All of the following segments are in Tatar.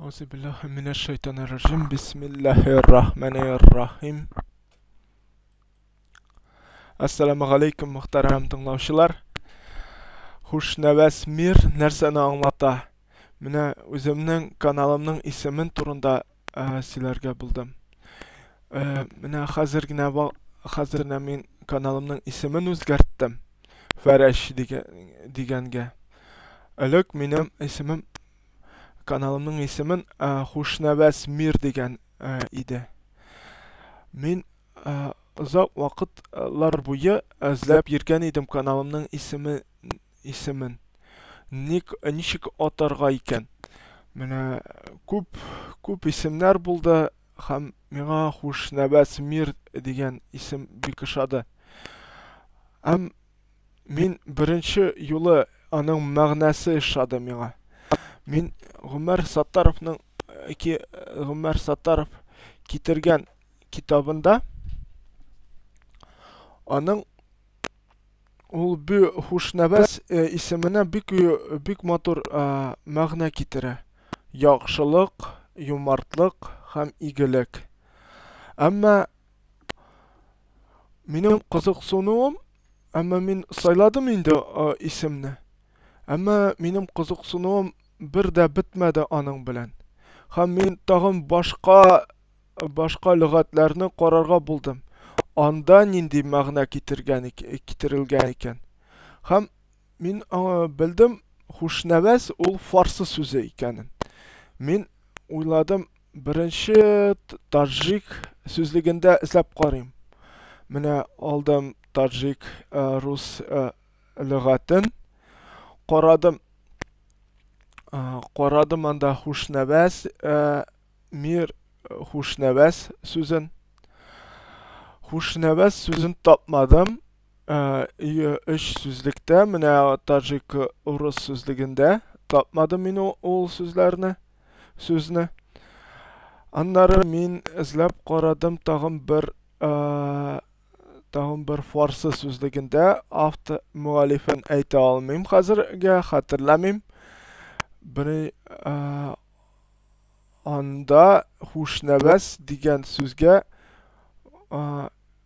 Аузу биллахи минәш шайтанир раҗим. Бисмиллахир рахманир рахим. Ассаламу алейкум, мөхтәрәм тыңлаучылар. Хушнәвәс мир нәрсәне аңлата? Менә үземнең каналымның исемен турында сөйләргә булдым. Менә хәзер генә хәзер генә мин каналымның исемен үзгәрттем. Фәрәш дигәнгә. Элек минем исемем каналымның исемен Хушнәвәс мир дигән иде. Мин озак вакытлар буе эзләп йөргән идем каналымның исеме исемен. Ник ничек атарга икән? Менә күп күп исемнәр булды һәм миңа Хушнәвәс мир дигән исем бик ошады. Һәм мин беренче юлы аның мәгънәсе ошады миңа. Мин Гомәр Саттаровның Гомәр Саттаров китергән китабында аның ул бу Хушнәвәс исеменә бик бик матур мәгънә китерә. Яхшылык, юмартлык һәм игелек. Әмма минем кызыксынуым, әмма мин сайладым инде исемне. Әмма минем кызыксынуым бер дә бетмәде аның белән. Һәм мин тагын башка башка лөгатьләрне карарга булдым. Анда нинди мәгънә китергән китерелгән икән. Һәм мин белдем, хушнәвәз ул фарсы сүзе икәнен. Мин уйладым, беренче таджик сүзлегендә эзләп карыйм. Менә алдым таджик рус лөгатен, карадым, карадым анда хушнәвәз мир хушнәвәз сүзен. Хушнәвәз сүзен тапмадым. Өч сүзлектә, менә таджик урыс сүзлегендә тапмадым мин ул сүзләрне, сүзне. Аннары мин эзләп карадым тагын бер тагын бер фарсы сүзлегендә, автор мөаллифен әйтә алмыйм хәзергә, хәтерләмим. Бер анда хушнәвәз дигән сүзгә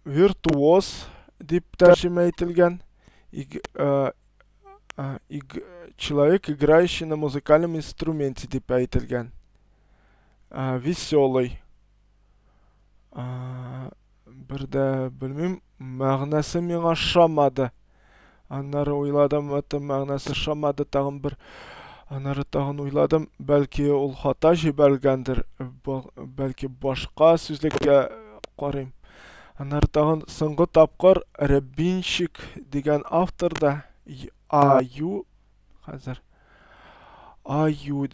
виртуоз дип тәрҗемә ителгән. Человек, играющий на музыкальном инструменте дип әйтелгән. Веселый. Бер дә белмим, мәгънәсе миңа ошамады. Аннары уйладым, это мәгънәсе ошамады, тагын бер аннары тагын уйладым, бәлки ул хата җибәрелгәндер, бәлки башка сүзлеккә карыйм. Аннары тагын соңгы тапкыр Рябинщик дигән авторда А Ю хәзер А Ю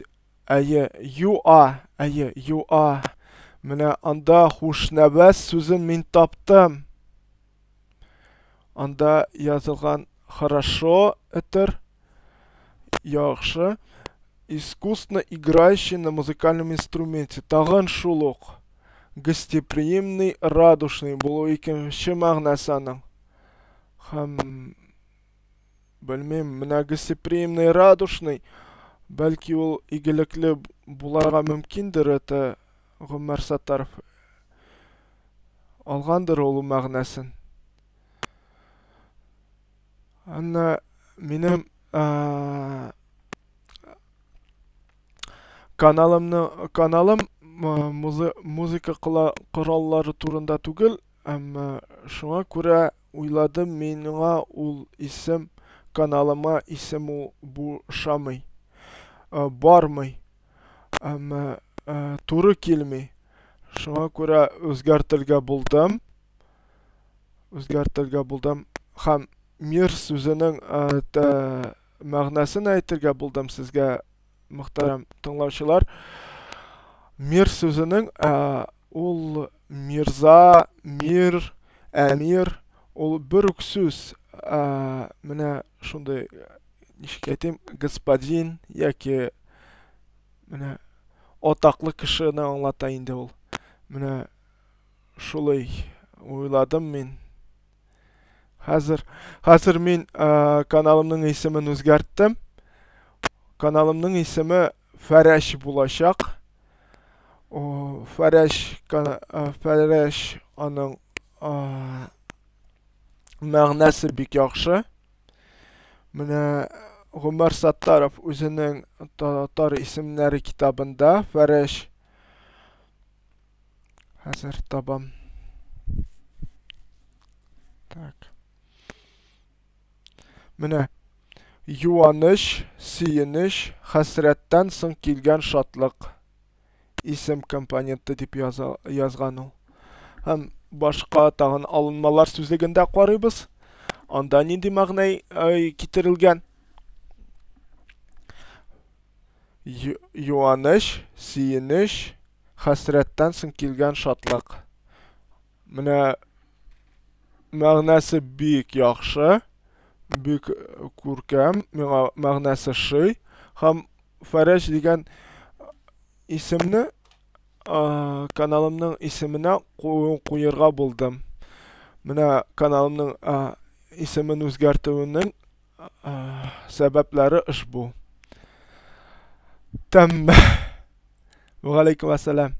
әйе Ю А әйе Ю А менә анда хушнәвәз сүзен мин таптым. Анда язылган хорошо этер, яхшы, искусно играющий на музыкальном инструменте. Тагын шул ук. Гостеприимный, радушный булу икенче мәгънәсе аның. Һәм белмим, менә гостеприимный, радушный, бәлки ул игелекле буларга мөмкиндер, это Гомәр Саттаров алгандыр ул мәгънәсен. Анна минем каналымны каналым музыка кораллары турында түгел, әмма шуңа күрә уйладым, миңа ул исем каналыма исем ул бу ошамый, бармый, әмма туры килми. Шуңа күрә үзгәртергә булдым. Үзгәртергә булдым һәм мир сүзенең мәгънәсен әйтергә булдым сезгә, мөхтәрәм тыңлаучылар. Мир сүзенең ул мирза, мир, әмир, ул бер үк сүз. Менә шундый, ничек әйтим, господин яки менә атаклы кешене аңлата инде ул. Менә шулай уйладым мин. Хәзер, хәзер мин каналымның исемен үзгәрттем. Каналымның исеме Фәрәш булачак. Фәрәш, Фәрәш аның мәгънәсе бик яхшы. Менә Гомәр Саттаров үзенең татар исемнәре китабында Фәрәш хәзер табам. Так. Менә юаныч, сөенеч, хәсрәттән соң килгән шатлык исем компоненты дип яза, язган ул. Һәм башка тагын алынмалар сүзлегендә карыйбыз. Анда нинди мәгънә китерелгән? Юаныч, сөенеч, хәсрәттән соң килгән шатлык. Менә мәгънәсе бик яхшы, бик күркәм, миңа мәгънәсе шый. Һәм Фәрәҗ дигән исемне каналымның исеменә куерга булдым. Менә каналымның исемен үзгәртүенең сәбәпләре ошбу. Тәммә. Вәгаләйкүм әссәлам.